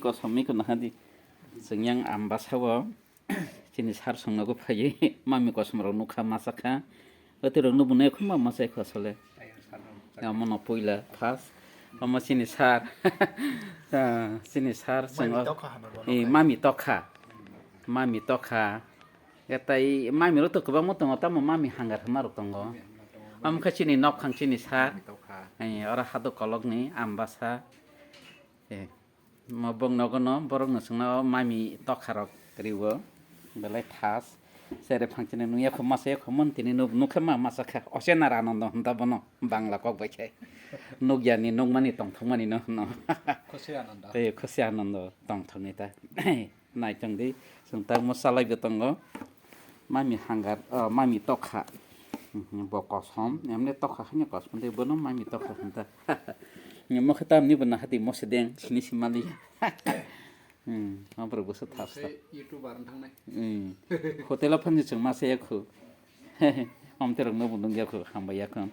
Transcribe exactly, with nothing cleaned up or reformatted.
Kosom ni kono hadi. Chwng yang Ambasa o chini sir songnogo phaiwi mami kosom rok nukha, masa kha. Oti rok nubo nai khuma masa kha asole. Amo no puila first. Amo chini sir. Ah, chini sir Mami chwng o. Tokha hano bono Eh, khai. Mami tokha. Mami tokha. Etai mami rok to kwbangma tongo, tamo mami hangar hwnma rok tongo. Mami hangar tongo. Amo khe chini nok phang chini sir. Mami tokha. Eh, oro hado kolok ni Ambasa. Eh, mo bok nogo no borok no chwngno mami tokha rok riwo. Belai thas. Sere phang chini nungya kho masa ya kho mon tini nuk nukhe ma masa kha. Osenar Anando hwnta bono Bangla kok bai khe. Nukya ni nukmani tongthokmani no hwno. Khusi Anando. Eh, Khusi Anando tongthokni ta. Naitong di, chwng tamo salai bo tongo. Mami hangar, oh, mami tokha. Mhm, bo kosom, emne tokha haino kosom de, bono mami tokha hwnta. Mo khe tamni bo nahati mo se deng, sini simali. Hmm, abro bo se thas ta. Sai YouTuber wng thangnai. Hmm. Hotel o phanji chwng ma se yakhu. Amte rok no bo nung yakhu, hambai yakhu.